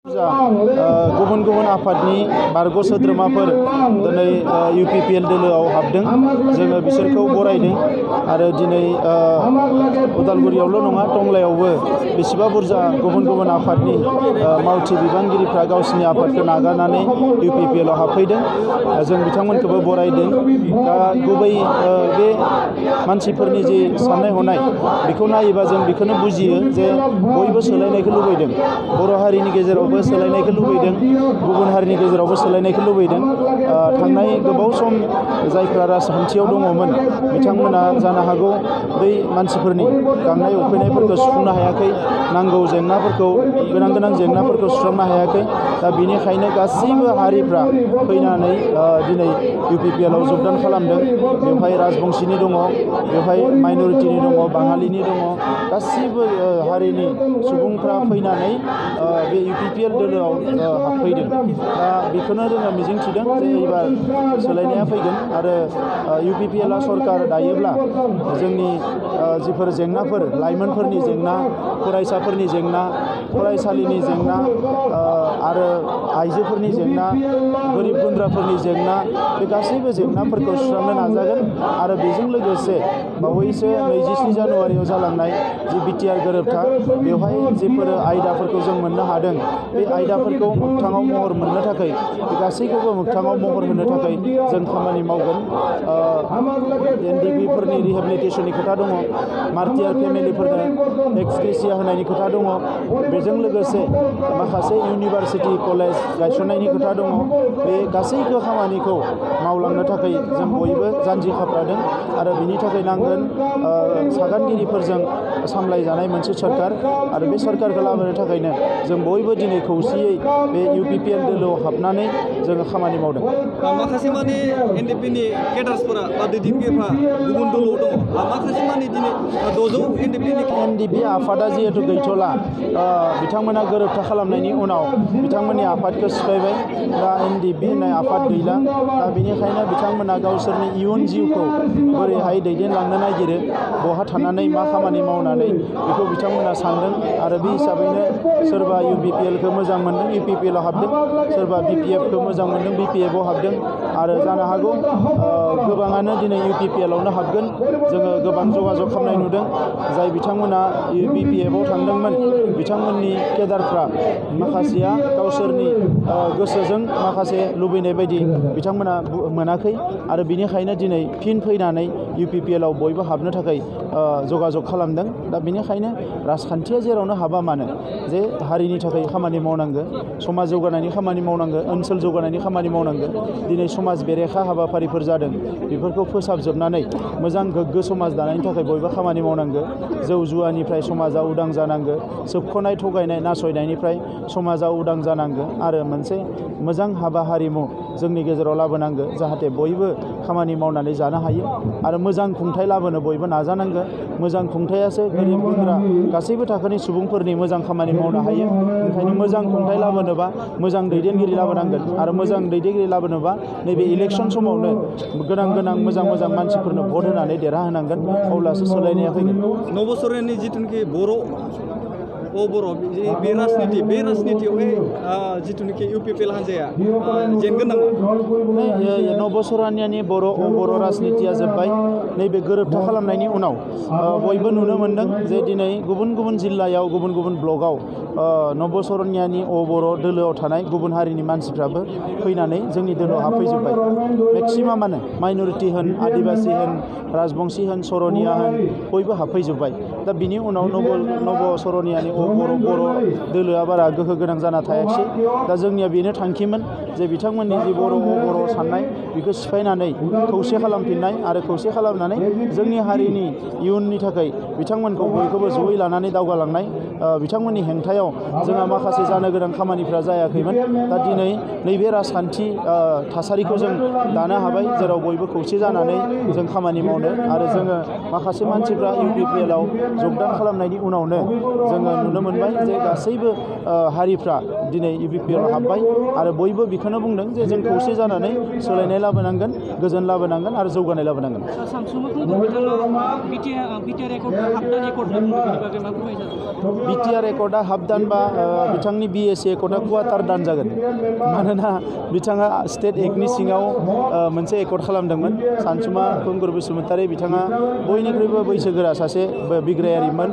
गुबुन गुबुन आफादनि बारग' सोद्रोमाफोर दिनै UPPL दोलोआव हाबदों। जोङो बिसोरखौ बरायदों आरो दिनै उदालगुरियावल' नङा टंलायावबो बेसेबा बुरजा गुबुन गुबुन आफादनि मावथि बिबानगिरिफ्रा गावसिनि आफादखौ नागारनानै UPPL आव हाबफैदों। जों बिथांमोनखौबो बरायदों। दा गुबै बे मानसिफोरनि जि साननाय हनाय बेखौ नायोबा जों बेखौनो बुजियो जे बयबो सोलायनायखौ लुबैदों। बर' हारिनि गेजेरावबो सोलायनायखौ लुबैदों, गुबुन हारिनि गेजेरावबो सोलायनायखौ लुबैदों। थांनाय गोबाव सम जायफ्रा राजखान्थियाव दङमोन बिथांमोना जानो हागौ बै मानसिफोरनि गांनाय उखैनायफोरखौ सुफुंनो हायाखै, नांगौ जेंनाफोरखौ गोनां जेंनाफोरखौ सुस्रांनो हायाखै। दा बेनिखायनो गासैबो हारिफ्रा फैनानै दिनै UPPL आव जगदान खालामदों। बेवहाय राजबंशीनि दङ, बेवहाय माइनरिटिनि दङ, बाङालिनि दङ, गासैबो हारिनि सुबुंफ्रा फैनानै बे UPPL दोलोआव हाबफैदों। दा बेखौनो जोङो मिजिंथिदों जे एबार सोलायनाया फैगोन आरो UPPL आ सरकार दायोब्ला जोंनि जिफोर जेंनाफोर, लाइमोनफोरनि जेंना, फरायसाफोरनि जेंना, फरायसालिनि जेंना आरो आइजोफोरनि जेंना, गोरिब गुन्द्राफोरनि जेंना, बे गासैबो जेंनाफोरखौ सुस्रांनो नाजागोन आरो बेजों लोगोसे बावैसो 27 जानुवारियाव जालांनाय जि BTR गोरोबथा बेवहाय जिफोर आयदाफोरखौ जों मोननो हादों बे आयदाफोरखौ मोगथाङाव महर मोननो थाखाय, बे गासैखौबो मोगथाङाव महर होनो थाखाय जों खामानि मावगोन। NDP फोरनि रिहेबिलिटेसननि खोथा दङ, मार्टियार फेमिलिफोरनो एक्स ग्रेसिया होनायनि खोथा दङ, बेजों लोगोसे माखासे इउनिभारसिटि कलेज गायसननायनि खोथा दङ। बे गासैबो खामानिखौ मावलांनो थाखाय जों बयबो जानजि खाफ्रादों आरो बिनि थाखाय नांगोन सागानगिरिफोरजों सामलायजानाय मोनसे सरकार आरो बे सरकारखौ लाबोनो थाखायनो जों बयबो दिनै खौसेयै बे UPPL दोलोआव हाबनानै जोङो खामानि मावदों। माखासे माने NDP नि केडार्सफोरा बा दैदेनगिरिफ्रा गुबुन दोलोआव दङ, माखासे माने दिनै 600 NDP आफादा जिहेतु गैथ'ला, बिथांमोना गोरोबथा खालामनायनि उनाव बिथांमोननि आफादखौ सिफायबाय। दा NDP होननाय आफाद गैला। दा बेनिखायनो बिथांमोना गावसोरनि इयुन जिउखौ बोरैहाय दैदेनलांनो नागिरो, बहा थानानै मा खामानि मावनानै बेखौ बिथांमोना सानदों आरो बे हिसाबैनो सोरबा UPPL खौ मोजां मोनदों UPPL आव हाबदों, सोरबा BPF खौ मोजां मोनदों BPF आव हाबदों आरो जानो हागौ गोबाङानो दिनै UPPL आवनो हाबगोन। जोङो गोबां जगाजग खालामनाय नुदों। जाय बिथांमोना BPF आव थांदोंमोन बिथांमोननि केडारफ्रा माखासेया गावसोरनि गोसोजों माखासे लुबैनाय बायदि बिथांमोना मोनाखै आरो बिनिखायनो दिनै फिन फैनानै UPPL आव बयबो हाबनो थाखाय जगाजग खालामदों। दा बेनिखायनो राजखान्थिया जेरावनो हाबा मानो जे हारिनि थाखाय खामानि मावनांगौ, समाज जौगानायनि खामानि मावनांगौ, ओनसोल जौगानायनि खामानि मावनांगौ। दिनै समाज बेरेखा हाबाफारिफोर जादों, बेफोरखौ फोसाबजोबनानै मोजां गोग्गो समाज दानायनि थाखाय बयबो खामानि मावनांगौ। जौ जुवानिफ्राय समाजा उदां जानांगौ, सोबख'नाय थगायनाय नासयनायनिफ्राय समाजा उदां जानांगौ आरो मोनसे मोजां हाबा हारिमु जोंनि गेजेराव लाबोनांगौ जाहाथे बयबो खामानि मावनानै जानो हायो आरो मोजां खुंथाय लाबोनो बयबो नाजानांगौ। मोजां खुंथायासो गोरिब गुन्द्रा गासैबो थाखोनि सुबुंफोरनि मोजां खामानि मावनो हायो। ओंखायनो मोजां खुंथाय लाबोनोबा मोजां दैदेनगिरि लाबोनांगोन आरो मोजां दैदेनगिरि लाबोनोबा नैबे इलेक्सन समावनो गोनां मोजां मानसिफोरनो भट होनानै देरहाहोनांगोन, अब्लासो सोलायनाया फैगोन। नबसरनि जिथुनाखि बर' बे राजनितियावहाय जिथुनाखि UPPL हान्जाया जेनगोन नामा? नबसरनियानि बर' राजनितिया जोब्बाय। नैबे गोरोबथा खालामनायनि उनाव बयबो नुनो मोन्दों जे दिनै गुबुन गुबुन जिल्लायाव, गुबुन गुबुन ब्लकआव नबसरनियानि बर' दोलोआव थानाय गुबुन हारिनि मानसिफ्राबो फैनानै जोंनि दोलोआव हाबफैजोब्बाय। मेक्सिमामानो माइनरिटि होन, आदिबासि होन, राजबंशी होन, सरनिया होन, बयबो हाबफैजोब्बाय। दा बिनि उनाव नबसरनियानि बर' दोलोआ बारा गोहो गोनां जाना थायाखिसै। दा जोंनिया बेनो थांखिमोन जे बिथांमोननि जि बर' साननाय बेखौ सिफायनानै खौसे खालामफिननाय आरो खौसे खालामनानै जोंनि हारिनि इयुननि थाखाय बिथांमोनखौ बयखौबो जयै लानानै दावगालांनाय। बिथांमोननि हेंथायाव जोंहा माखासे जानो गोनां खामानिफ्रा जायाखैमोन। दा दिनै नैबे राजखान्थि थासारिखौ जों दानो हाबाय जेराव बयबो खौसे जानानै जों खामानि मावनो आरो जोङो माखासे मानसिफ्रा UPPL आव जगदान खालामनायनि उनावनो जोङो नुनो मोनबाय जे गासैबो हारिफ्रा दिनै UPPL आव हाबबाय आरो बयबो बेखौनो बुंदों जे जों खौसे जानानै सोलायनाय लाबोनांगोन, गोजोन लाबोनांगन आरो जौगानाय लाबोनांगोन। बिटिआर एकर्डआ हाफ दान बा बिथांनि बिएसि एकर्डआ कुवाटार दान जागोन मानोना बिथाङा स्टेट एक्टनि सिङाव मोनसे एकर्ड खालामदोंमोन सानसुमा खुंगुर बसुमतारी बिथाङा बयनिख्रुइबो बैसोगोरा सासे बिग्रायारिमोन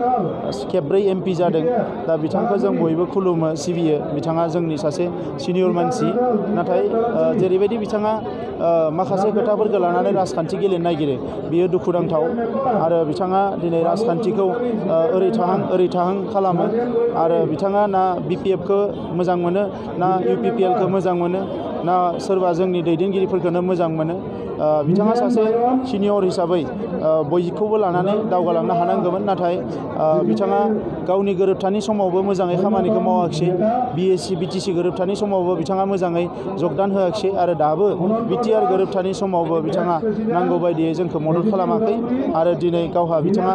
खेबब्रै एमपि जादों दा बिथांखौ जों बयबो खुलुमो सिबियो बिथाङा जोंनि सासे सिनियर मानसि नाथाय जेरैबायदि बिथाङा माखासे खोथाफोरखौ लानानै राजखान्थि गेलेनो नागिरो बियो दुखुनांथाव आरो बिथाङा दिनै राजखान्थिखौ ओरै थाहां खालामो आरो बिथाङा ना बिपिएफखौ मोजां मोनो ना इउपिपिएलखौ मोजां मोनो ना सोरबा जोंनि दैदेनगिरिफोरखौनो मोजां मोनो बिथाङा सासे सिनियर हिसाबै बयखौबो लानानै दावगालांनो हानांगौमोन नाथाय बिथाङा गावनि गोरोबथानि समावबो मोजाङै खामानिखौ मावाखिसै बिटिसि गोरोबथानि समावबो बिथाङा मोजाङै जगदान होआखिसै आरो दाबो बिटिआर गोरोबथानि समावबो बिथाङा नांगौ बायदियै जोंखौ मदद खालामाखै आरो दिनै गावहा बिथाङा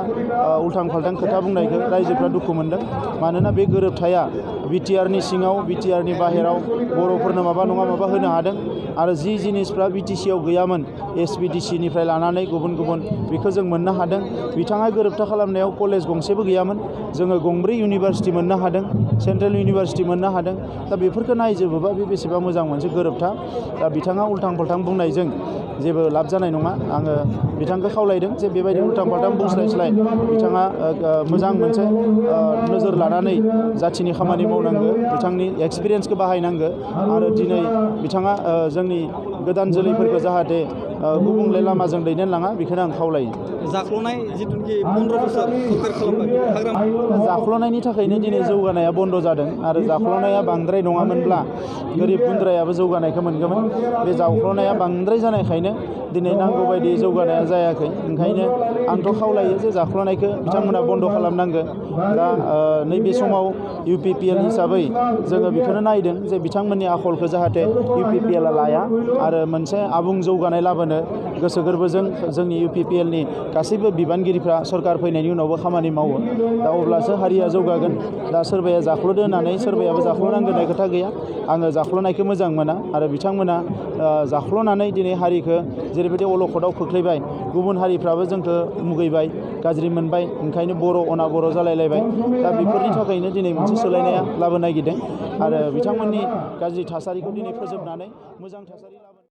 उल्थां फाल्थां खोथा बुंनायखौ रायजोफ्रा दुखु मोनदों मानोना बे गोरोबथाया बिटिआरनि सिङाव बिटिआरनि बाहेराव बर'फोरनो माबा नङा माबा होनो हादों आरो जि जिनिसफ्रा बिटिसिआव गैयामोन एसपिडिसिनिफ्राय लानानै गुबुन बेखौ जों मोननो हादों बिथाङा गोरोबथा खालामनायाव कलेज गंसेबो गैयामोन जोङो गंब्रै इउनिभारसिटि मोननो हादों सेन्ट्रेल इउनिभारसिटि मोननो हादों दा बेफोरखौ नायजोबोबा बे बेसेबा मोजां मोनसे गोरोबथा दा बिथाङा उल्थां फाल्थां बुंनायजों जेबो लाब जानाय नङा आङो बिथांखौ खावलायदों जे बेबायदि उल्थां फाल्थां बुंस्लायस्लाय बिथाङा मोजां मोनसे नोजोर लानानै जाथिनि खामानि मावनांगौ बिथांनि एक्सपिरियेन्सखौ बाहायनांगौ आरो दिनै बिथाङा जोंनि गोदान जोलैफोरखौ जाहाथे गुबुंले लामाजों दैदेनलाङा बेखौनो आं खावलायो जाख्ल'नाय जिथुनाखि 15 बोसोर सरकार खालामबाय जाख्ल'नायनि थाखायनो दिनै जौगानाया बन्द जादों आरो जाख्ल'नाया बांद्राय नङामोनब्ला गोरिब गुन्द्रायाबो जौगानायखौ मोनगौमोन बे जाख्ल'नाया बांद्राय जानायखायनो दिनै नांगौ बायदि जौगानाया जायाखै ओंखायनो आंथ' खावलायो जे जाख्ल'नायखौ बिथांमोना बन्द खालामनांगौ दा नैबे समाव इउपिपिएल हिसाबै जोङो बेखौनो नायदों जे बिथांमोननि आखलखौ जाहाथे इउपिपिएलआ लाया आरो मोनसे आबुं जौगानाय लाबोनो गोसो गोरबोजों जोंनि इउपिपिएलनि गासैबो बिबानगिरिफ्रा सरकार फैनायनि उनावबो खामानि मावो दा अब्लासो हारिया जौगागोन दा सोरबाया जाख्ल'दो होननानै सोरबायाबो जाख्ल'नांगौ होननाय खोथा गैया आङो जाख्ल'नायखौ मोजां मोना आरो बिथांमोना जाख्ल'नानै दिनै हारिखौ जेरैबायदि अलखदाव खोख्लैबाय गुबुन हारिफ्राबो जोंखौ मुगैबाय गाज्रि मोनबाय ओंखायनो बर' अना बर' जालायलायबाय दा बेफोरनि थाखायनो दिनै मोनसे सोलायनाया लाबोनो नागिरदों आरो बिथांमोननि गाज्रि थासारिखौ दिनै फोजोबनानै मोजां थासारि लाबोनो